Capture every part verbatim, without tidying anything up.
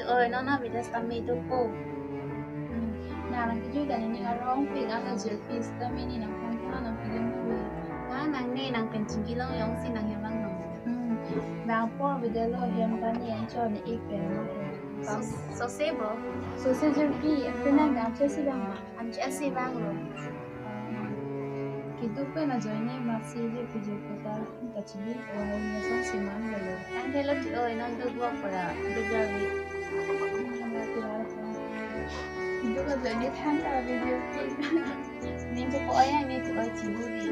Oi, non abidas tame dopo. Hmm. Na nangkejui kali, ne arong pik ala jerpis tame ne nangphan phan nangpidun hui. Nang nang ne nang pen chingki long yong si nang hem lang nang. Hmm. Nang por bidalo hem kani anchor ne ik pen ma. So, so se bo. So se jerpi, ante nang nang che si bang ma. Anche si bang lo. Keduk pen ajoine masi je pije kota ta chili o ne son si man lo. Ang thelo ti oi, non duk wok pura duk garbi. Keduk ajoine than ta video. Ning ko oi, ang ni ti oi chili bi.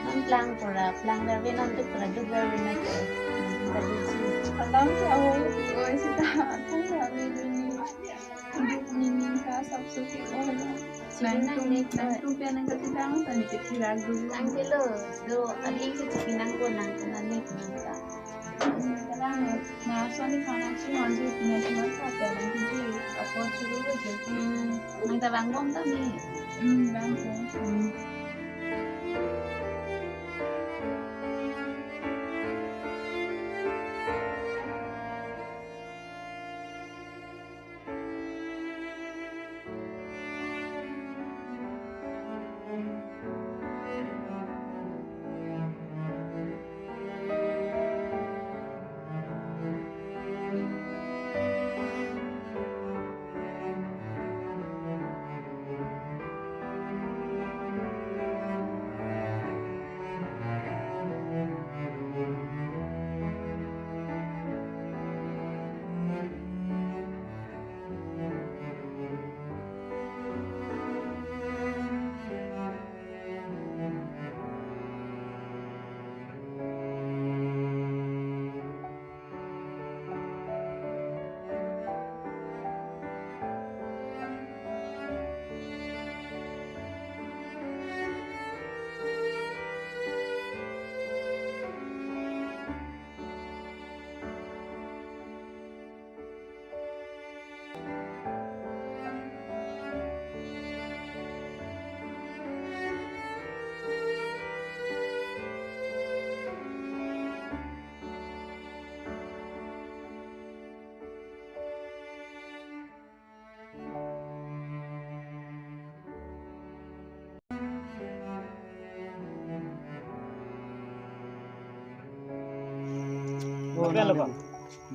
Non plang pura, plang garbi non duk pura duk garbi na ke. Alam ke oi, oi sita than ta video ni. Duk nini ka sabse ke oi na. Nang tum, nang tum pia nang kati dang tani ke thira dulu. Ang kelo, do, aling ke chiki nang ko nang ko nang nek nang ka. Kadang na soni khana chi manju pina chi man ka pia nang kiji apo churu lo je. Hmm, nang ta bang bom ta mi. Hmm, bang ko. Hmm.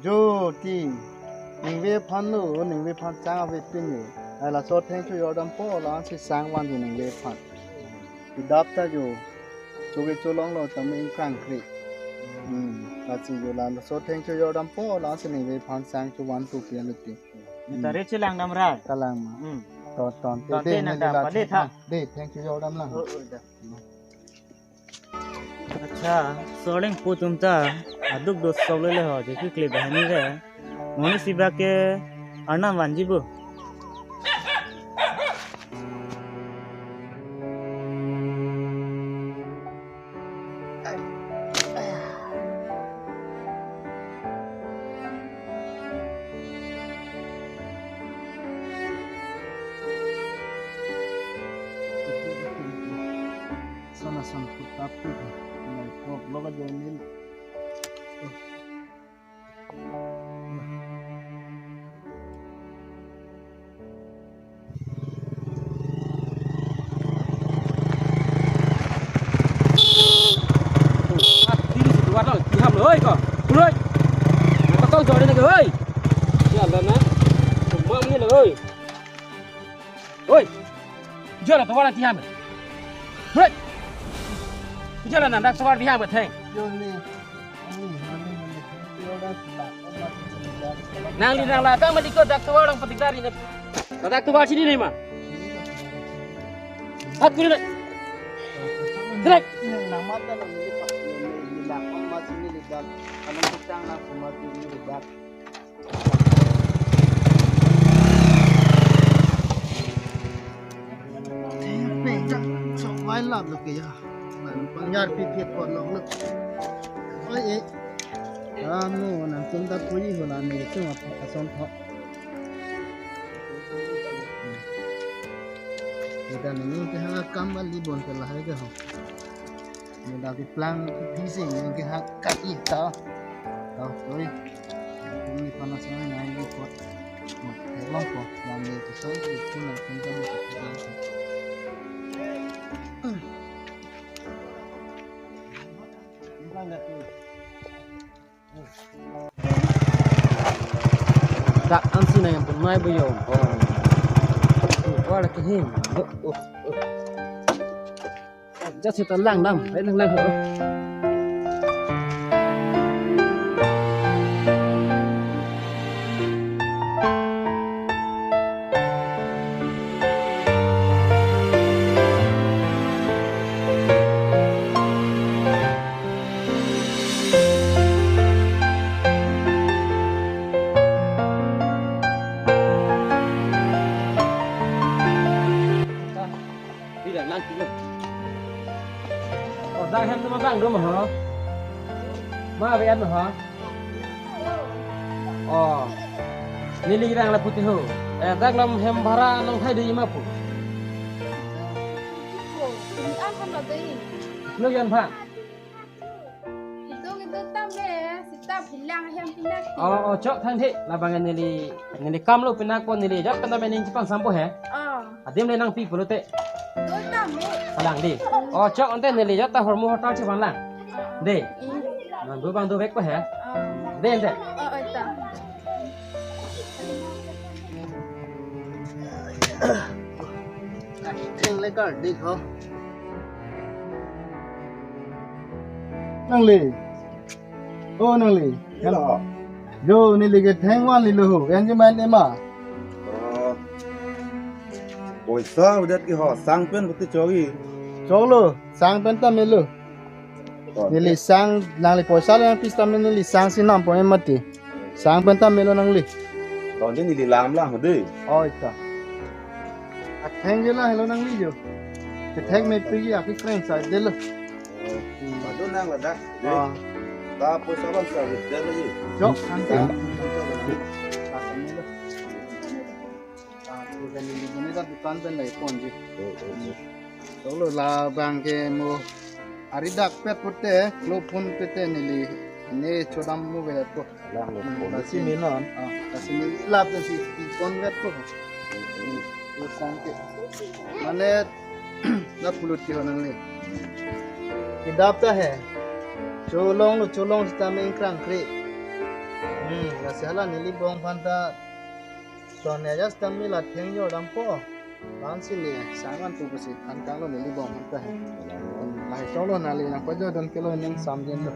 Jo ti, ningve aphan lo, ningve aphan chang ave pin lo. Ai laso thengcho jordam po, la-an si sang van di ningve aphan. Kedap ta jo, chove cholong lo tame ingkrang kre. Hmm, lasi jo laso thengcho jordam po, la-an si ningve aphan sang cho van tu pian lo ti. Ni tare chelang dam rai. Kalang ma. Hmm. Ton, ton, te, tonte te, nang ne dam la pale tha. De, thengcho jordam lang. Oh, oh, da. Accha, soreng pu tum ta aduk do sok lele ho, je ki kle bahani re. Moni siba ke arnam vanji bo. Son ason putap tu, nang kok lo ka join in. Ah, diri si dua dong, tiham lo, oi, ko. Kuloi. Apa kau jawab lagi, oi? Ya, Allah, na. Semua ni lo, oi. Oi. Jala tovar tiham. Kuloi. Jala nang dak tovar tiham, theng. Nangli nang la tang mati ko dak tovar orang petik dari ne. Dak tovar sini ne ma. Hat kuri ne. Trek. Thengpek jak sok vai lap lo ke ya. Nang pangyar pi pi pot lok lok. Oi, eh. Amo nang tum ta pui ho la ne tum ason tho. Kita nini ke ha kam bali bon ke lahai ke ho. Ni dak keplang ke pisi ni ke ha kat i ta. Ta, oi. Ini panas na, na ini kuat. Nah, tolong ko, yang di kusoi, itu langsung kan. Dak ansi na yang punai buyong. Oh. Wala kehim. Oh, oh, oh. Just hit a lang lang. Lang lang. Oh. Bila lang kilo. Oh, dak hem tu ma bang dum ho. Ma be an ho. Oh. Neli rang la puti ho. Eh, dak lam hem bhara nong thai de ma pu. Ini an han lo dei. Lo yan pha. Itu itu tam be, sita bilang hem pinak. Oh, oh, chok thang the. Labang neli, neli kam lo pinak ko neli jat pen ta ning chipang sampo he. Oh. Adim le nangpi pulote. Doi tam be. Palang di. Oh, chok ante neli jat ta hormu hotel chipang lang. Oh. De. Ih. Nang do bang do bek ko he. Oh. De ante. Oh, oh, tam. Theng le kar dik ho. Nangli. Oh, nangli. Hello. Jo, neli ke theng van lilo ho. Kan je main ema. Oh. Poisa udat ki ho, sang pen buti chogi. Cholo, sang pen ta melo. Oh, neli ya. Sang, nangli poisa le nang pis ta me neli sang si nam po mati. Sang pen ta melo nangli. Ton neli lam lang ho de. Oh, ita. Atheng je la helo nangli jo. Kethek me pigi aki kren sa de lo. Badu nang ladak. Ah. Ta poisa bang sa de lagi. Jo, ang ta. Ah, bukan ini, ini ta dukan pen lai pon ji. Oh, oh, oh. Cholo labang ke mo ari dak pet pute, lo phone pete neli ne chodam mo ke to. Lang lo phone si minon. Ah, kasi ni lap si ton vet to. Terus sangke. Mane la pulut ki honan ni. Kedap ta he. Cholong lo cholong sita me ingkrang kre. Hmm, kasi hala neli bong aphan ta. Son ya just kami la theng jor dampo. Bang si le sang an tu pusi than kang lo neli bong aphan ta. Lahai chong lo nangli nangpajor dun ke lo ning sam jen lo.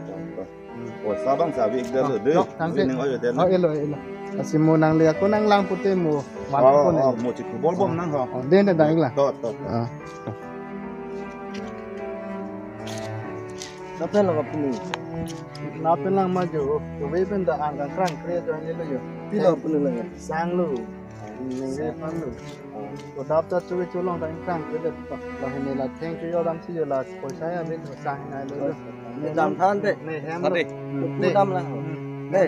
Oh, sabang sabi ik dalo de. Yok, thank you. Ning oyo den. Oh, elo, elo. Asi mo nangli ako nang lang pute mo. Oh, oh, mo chikubol bom nang ho. Oh, den den dang ik lang. To, to, to. Ah. Lapen lo kapini. Lapen lang ma jo. Kove pen da ang kang krang kre jo ni lo jo. Pilo pini lo ya. Sang lo. Ningve aphan lo. Kodap ta chuve cholong ta ingkrang kre det. Lahai ne la theng chu yo dam si yo la poisa ya vet sang nai lo. Ne dam than de. Ne hem lo. Than de. Hmm, tu ne dam lang. Hmm. Ne.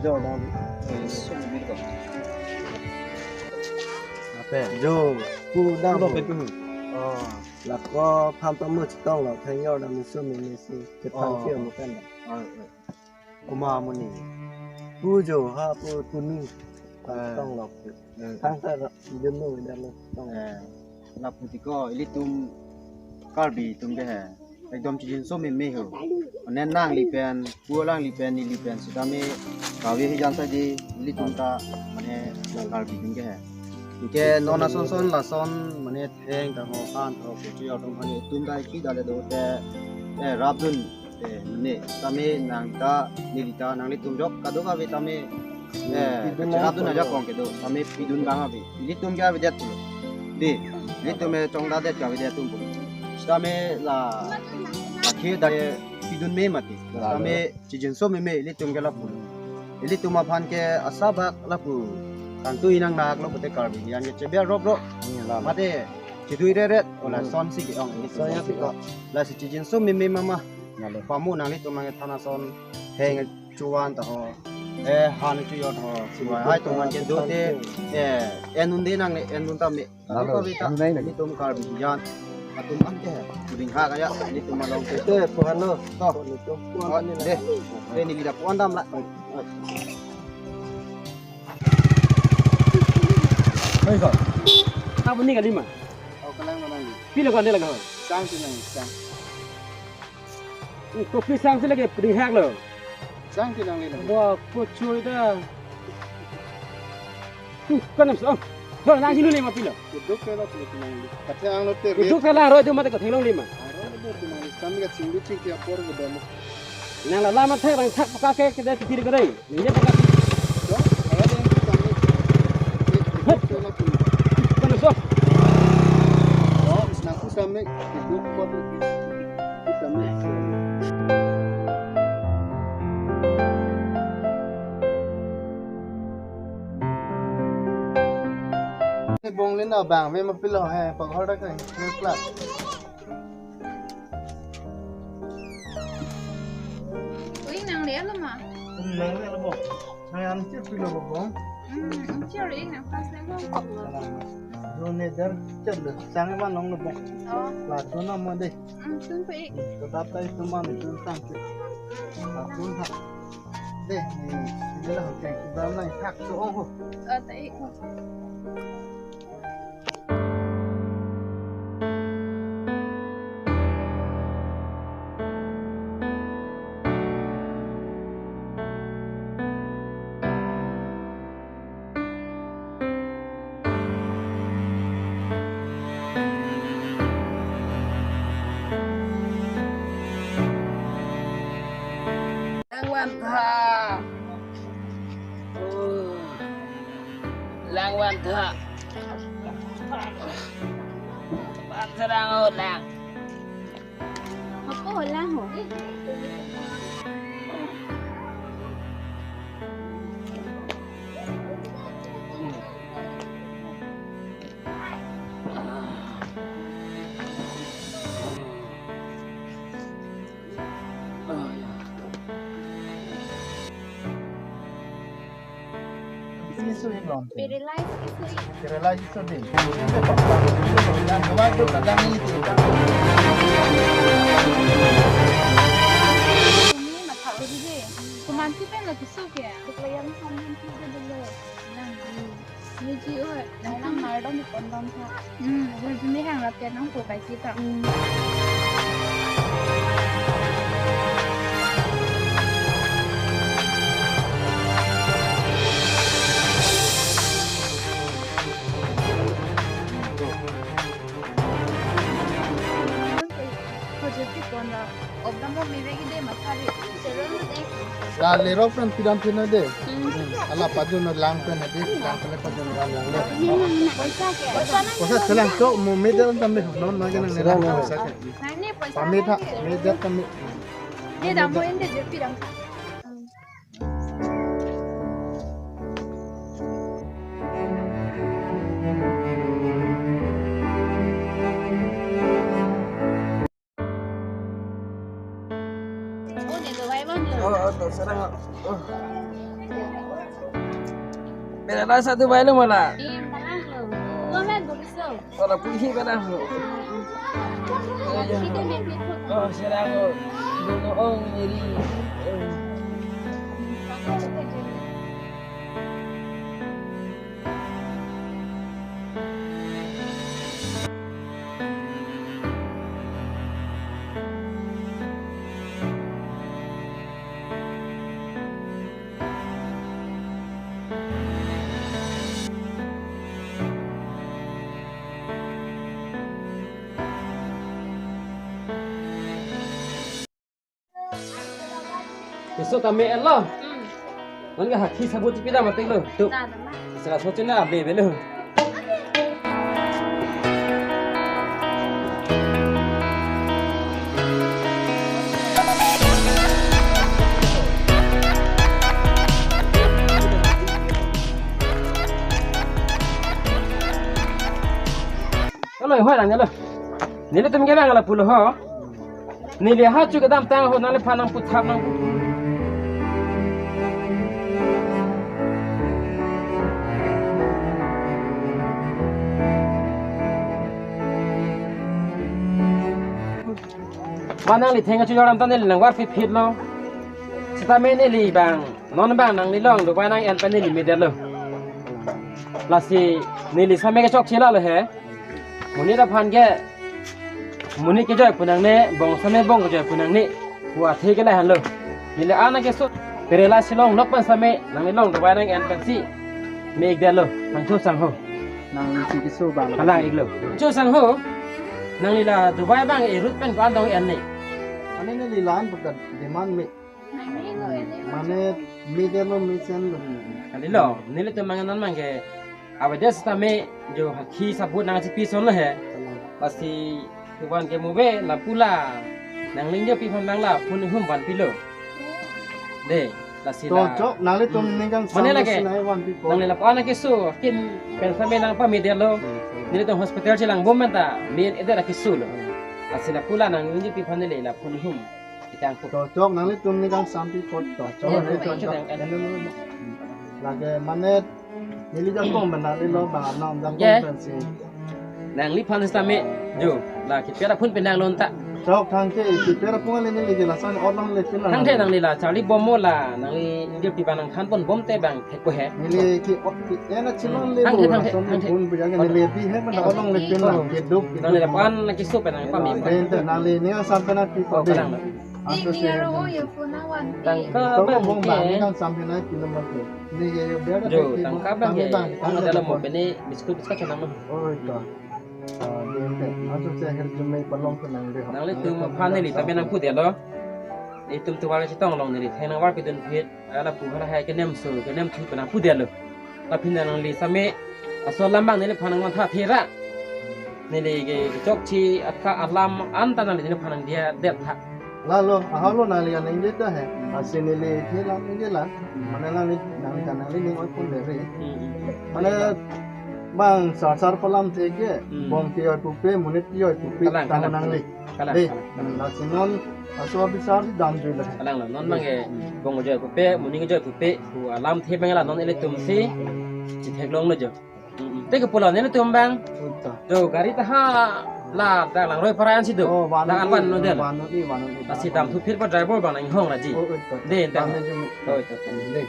Jo dam. Ape? Jo, pu dam. Lo pe tu. Oh. Lako pham ta mo chetong lo theng yo dam ni su mi ni si. Chethan ke mo kan. Oh, oh. Kuma muni. Pu jo ha pu tuni. Ah. Tong lok. Eh. Thang ta jun lo dan lo tong. Eh, lapu ti ko ilitum Karbi atum ke he. Ekdom chijinso meme ho. Mane nangli pen, pu alangli pen, neli pen sitame kave hijan sa di ilitum ta mane Karbi atum ke he. Ke non ason son lason mane theng ta ho kan ho kuchi atum mane tum dai ki dale do te, eh, rapdun. Eh, ne, tame nang ta, neli ta, nanglitum jok, kadokave tame, eh, pidun cherap dun ajakong kedo, tame pidun bang ave. Ilitum ke avedet pulo. Di, ilitum e chongdadet ke avedet atum pulo. Tame la, la khir da pidun me mati. Tame chijinso meme, ilitum ke lapu. Ilitum aphan ke asabak lapu. Tangtu inang nak lo pute Karbi, yan ke chebiar rop rop. Hmm, la, la. Mate, chidui reret, ola son si ke ong. Son ya si ko. Lasi chijinso meme mama. Nalo. Pamu nanglitum nang than ason heng chuvan ta ho. Eh, han chu yot ho. Chuvan hai tum man ke do te. Eh, en un de nang le, en un ta me. Nalo. Ko vita. Nai nai. Ilitum Karbi yan. Atum an ke, ring ha kaya, ini tum along ke. Te, puhan lo. Toh. Pu-an lo, pu-an. Oh, lo. Deh. Deh, neli dak pu-an dam la. Hei, kau. Apa ni kali ma? Oh, kelang mana ni? Pilo kau ni lagi? Sang sih nang, sang. Kopi sang si lake ringhak lo. Sang si nang le nang. Wah, kocoi dah. Hmm, kan so. Dor nang sinu le ma pilo. Keduk ke lo, keduk nang le. Kacang lo te. Keduk ke la roi tu mate ko thenglong le ma. Aro lo tu nang le. Kami ka chingdu chingki apor ke dam. Nang la lama thak rang thak paka ke ke dei kiri ke dei. Ini dia pakai. Dong, saya ada yang kita ni. Hei. Kita nak tu. Kan so. Oh, nak tu sampai hidup buat tu. Kita ni. Ni bong le na bang, me ma pilo he, paghor dak ni, ni club. Ui, nang le lo ma? Hmm, nang le lo bo. Nang an chir pilo bo bo. Hmm, an chir ing nang pas le lo. Do ne der chel lo. Sang ma nong lo bo. Oh. La do na mo de. Hmm, tun pe. To dap tai tu ma ni tun sang chir. La tun ha. De, ni, ni la hok ke. Dam nang thak so ong ho. Oh, tai. Langwan tha. Oh. Langwan tha. Pan serang ho lang. Ako lang ho. Isi isu inom. Paralyze isu. Paralyze isu dei. Yang kemarin tu kadang ini tu. Ini mata uri dei. Kumansi pen lagi su ke? Duk layang sambil tidur dulu. Bilang. Ni ji oi, nang nang mardom ikon dom tha. Hmm, oi juni hang rap pen nang po pai kita. Hmm. Project ikon ra. Obdam mo mebe ki de mathari. Serang de. La lerok pen pidam pina de. Hmm. Ala pajun lang pen de, lang pen pajun lang lang de. Poisa ke? Poisa nang. Poisa selang so mo media tam de non ma ke nang selang nang poisa ke. Nang ni poisa. Pamit ha, nang ke. Media tam. Ni dam mo ende je pidam. Oh, ne do vai bang lo. Oh, oh, to serang. Oh. Bela la satu vai lo mala. Iya, bang lo. Lo men do biso. Ora puji bela lo. Oh, serang. Lo no ong iri. Besok kami elo. Hmm. Nang ke hakhi sabut cipi dah mati lo. Tu. Nah, teman. Salah satu na be be lo. Halo, hoi lang lo. Nelitum ke lang lapulo ho. Neli ha chu kedamtang ho nangli phan nangputhap nang. Ma nangli theng kachojor alam ta neli nangvarpi phitlo. Sitame neli bang, non bang nangli along Dubai nang-en pen neli medetlo. Lasi neli sitame kechokche lalo he. Monit aphan ke, monit kejoi pu nangne, bong sitame bong kejoi pu nangne. Pu athe ke lahenlo. Neli ana keso, perela silong nok pen sitame, nangli along Dubai nang-en pensi me-ikdetlo, nangcho sangho. Nangli si keso bang. Kalang-iklo. Cho sangho, nangli la Dubai bang e route pen ko-an dong en ne. Mane neli la-an bukan demand me. Mane medetlo, mesenlo. Kalilo, nelitum mang non mang ke, avedet sitame jo hakhi sabut nangchipi sonlo he. Lasi tuban ke mo be lapu la nangli ingjirpi aphan nang la phone ihum vanpilo. De, lasi To la. Chok, nanglitum ningkan Mane sampai lake, sinai vanpipo. Nangli lapu ana keso, kin pen sitame nangpamedetlo. Nelitum hospital chelangbom pen ta, me-edet keso lo. Lasi lapu la nangli ingjirpi aphan neli la phone ihum. Itang pu. To chok, nanglitum ningkan sampipo to. Chok, Ya, nangli to, chok, chok. Chok. Lake mane neli jakong benar lo bang anam jakong Ya. Pensi. Nangliphan sitame jo, la kipi ra phone pen nanglonta. Chok, thangke kipi ra phone neli neli lason along le pin Thangke nangli la charlibomlo la, nangli ingjirpi abang nangthanponbom te bang thekpo he. Neli ke o, ke ena chilon le Thangke, bo, thangke, lason thangke. Phone bu yang neli pi he mana along le pin nang, keduk, keduk. Nangli lapu an keso pen nangpame. Ente nangli ni sampai na pi Oh, ko de. Kalang lo. Anto Ini se ya ro ya phone na wan. Tangka Toko bang bong ke. Bang ni kan sampai na pi nomor tu. Ni ye ye biar Jo, pi tangka bang ke. Tangka Ang ada lo mo bang. Pen ni biscuit biscuit kenang mo. Oh, ito. Ah, di ente. Anto se akhir Jumai palong ke nang de. Nanglitum aphan neli sitame nangpudetlo. Itum tuwar chetong along neli theng nangvarpi dunphit. Ala pu hala hai kenem so, kenem thu pen nangpudetlo. Lapen nangli sitame aso alam bang neliphan nangvantha thera. Neli ke chokche athak alam anta nangli neliphan nangdiya detha. Lalo, ahalo nangli kan ningje ta he. Asi neli thela ningje la. Mane nangli, nangli kan nangli ning oi pon deri. Hmm. Mane bang sar sar palam theke, Hmm. bong ke oi pupe, monit ke oi pupe, Kalang, tang kalang, nangli. Kalang, De, kalang. Lasi non aso abisar si damjui lagi. Kalang lo, non bang ke bong kejoi pupe, monit kejoi pupe, pu alamthe bang la non ilitum si chetheklonglo jo. Mm-mm. Te ke pulo nelitum bang. Uta. Jo, gari ta ha la, da lang roi paran si do. Oh, Da anvan no del. Vanut ni, vanut ni. Lasi damthu phit pa driver bang nang hong laji. Oh, uta. De, da. Vanut ni. Oh, uta. De.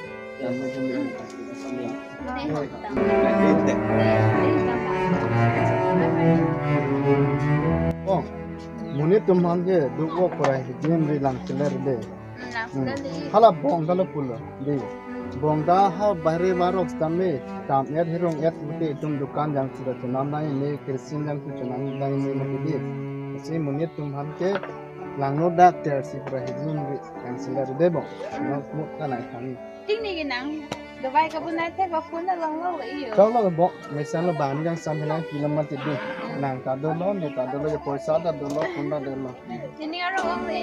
Vanut ni. Oh, monit atum aphan ke duk-ok pura hijin ri lang cheler de. Hmm. Hala bong ta lo pulo de. Bong ta ha bahre barok sitame kam-et hirong-et pute itum dukan jangsi ta chonam nang-ine, kerosene jangsi chonam nang-ine mati de. Si monit atum aphan ke langno dak ter si pura hijin ri lang cheler de bong. Nok muk ta nai kami. Ting ni ginang. Dubai kabun nai thek ba phone na long lo iyo. Chok lo bo, mesan lo bang ni kang sam hilang kilometer di. Nang ta dolo, ni ta dolo, ya poisa ta dolo, phone ta dolo. Ini aro ong le.